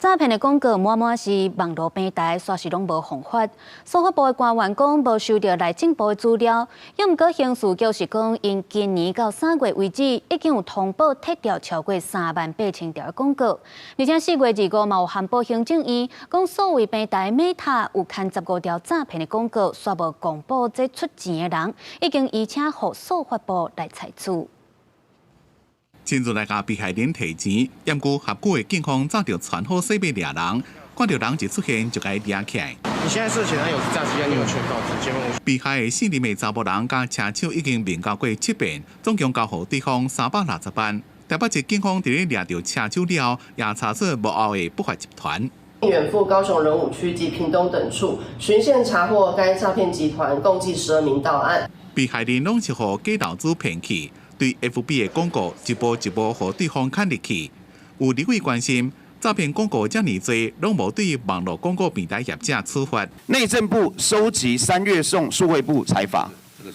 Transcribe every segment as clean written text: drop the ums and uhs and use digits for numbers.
詐騙的廣告滿滿是網路平台，煞是攏無防範。司法部的官員講，無收著內政部的資料，猶毋過刑事局是講，𪜶今年到3月為止，已經有通報撤掉超過3萬8千條的廣告。而且4月25嘛有函報行政院，講數位平台 Meta 有刊15條詐騙的廣告，煞無公布這出錢的人，已經移請予數發部來採取。親自來共被害人提錢，毋過合久的警方早就傳好勢欲掠人，看著人一出現就共伊掠起來。你現在涉嫌有詐欺案，你有權告知檢控。被害的姓林的查埔人佮車手已經面交過七遍，總共交予對方360萬。台北市警方佇咧掠著車手了後，也查出幕後的不法集團。遠赴高雄仁武區及屏東等處，循線查獲該詐騙集團共計12名到案。被害人攏是予假投資騙去。對 FB 的廣告一步一步予對方牽入去，有立委關心詐騙廣告遮爾濟，攏無對網路廣告平台業者處罰。內政部收集3月送數位部裁罰，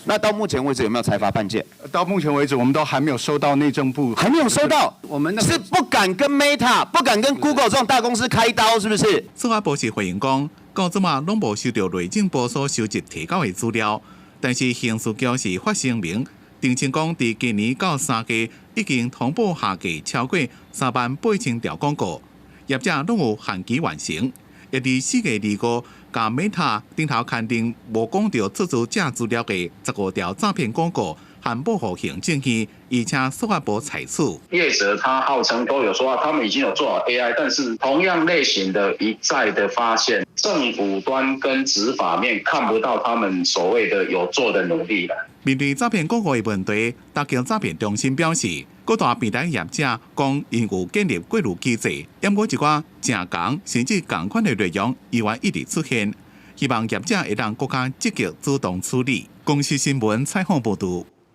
那到目前為止有沒有裁罰辦件？到目前為止，我們都還沒有收到內政部，還沒有收到。我們是不敢跟 Meta、不敢跟 Google 這種大公司開刀，是不是？司法部是回應講，到這馬攏無收著內政部所收集提交的資料，但是刑事局是發聲明，澄清講，佇今年到3月已經通報下架超過3萬8千條廣告，業者攏有限期完成。而佇4月25，共 Meta 頂頭刊登無講著出資者資料的15條詐騙廣告，函報予行政院，移請司法部採取。業者他號稱都有說，他們已經有做好 AI，但是同樣類型的一再的發現，政府端跟執法面看不到他們所謂的有做的努力啦。面對詐騙廣告的問題，打擊詐騙中心表示，各大平台業者講𪜶有建立過濾機制，毋過一寡誠仝甚至仝款的內容依然一直出現，希望業者會當閣較積極主動處理。公視新聞採訪報導。